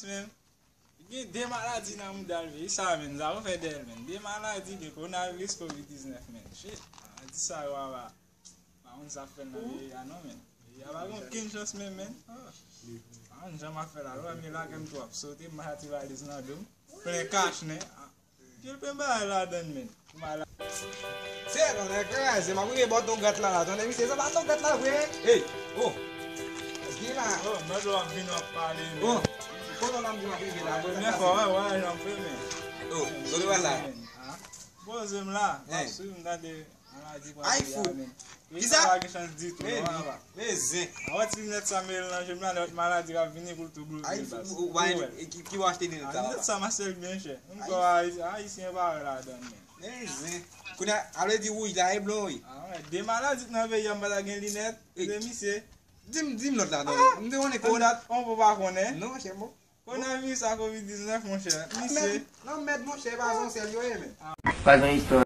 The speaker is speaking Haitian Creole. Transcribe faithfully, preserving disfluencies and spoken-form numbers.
Menm, gen de maladi nan mouda l, men sa menm, sa ou fè dèyè l, menm. De maladi, gen kowonaviris, kovid diznèf, menm. Shit, maladi sa yo, papa. Pa konn sa fè nan peyi a non, menm. Peyi a pa gen okenn chans menm, menm. Ah. Pa konn jan m ap fè la, lò m lage m tou ap sote, m mete ti valiz nan do m. Plen kach nen. Ah. Gen plen bagay ladan l, menm. Maladi. Se non, nèg kraze, m ap rive bò ton grat la la. Tande misye, se pa ton grat la vre. Hey, oh. Di la. Oh, mèt ou ap vin ap pale, menm. Oh. Kote w la m di m ap rive la, kote m ap rive. Fò, wè, wè, jan m fè, menm. Oh, kote w la? Ah. Poze m la, m ap swiv, m tande. Maladi pral peye a menm. Kisa? Peyi sa pa gen chans ditou non, papa. Men zen. Avan ti linèt sa melanje m la, lòt maladi k ap vini pou l tou bloke l, baz. Ou pa ki, ki w achte linèt sa, papa? Linèt sa m achte l byen chè. M kwè Ayisyen pa wè ladan l menm. Men zen. Kounye a, ale di wouj la e blan wi. Ah, wè, de maladi k nan peyi a m pa ta gen linèt. De misye. Di m, di m lòt la non. M te konnen kowona. On pou pa konnen. Non, chè mo. Kowonaviris a kovid diznèf, monchè. Misye. Non, mèd, monchè, pa yon sèl yo ye, men. Pa yon istwa.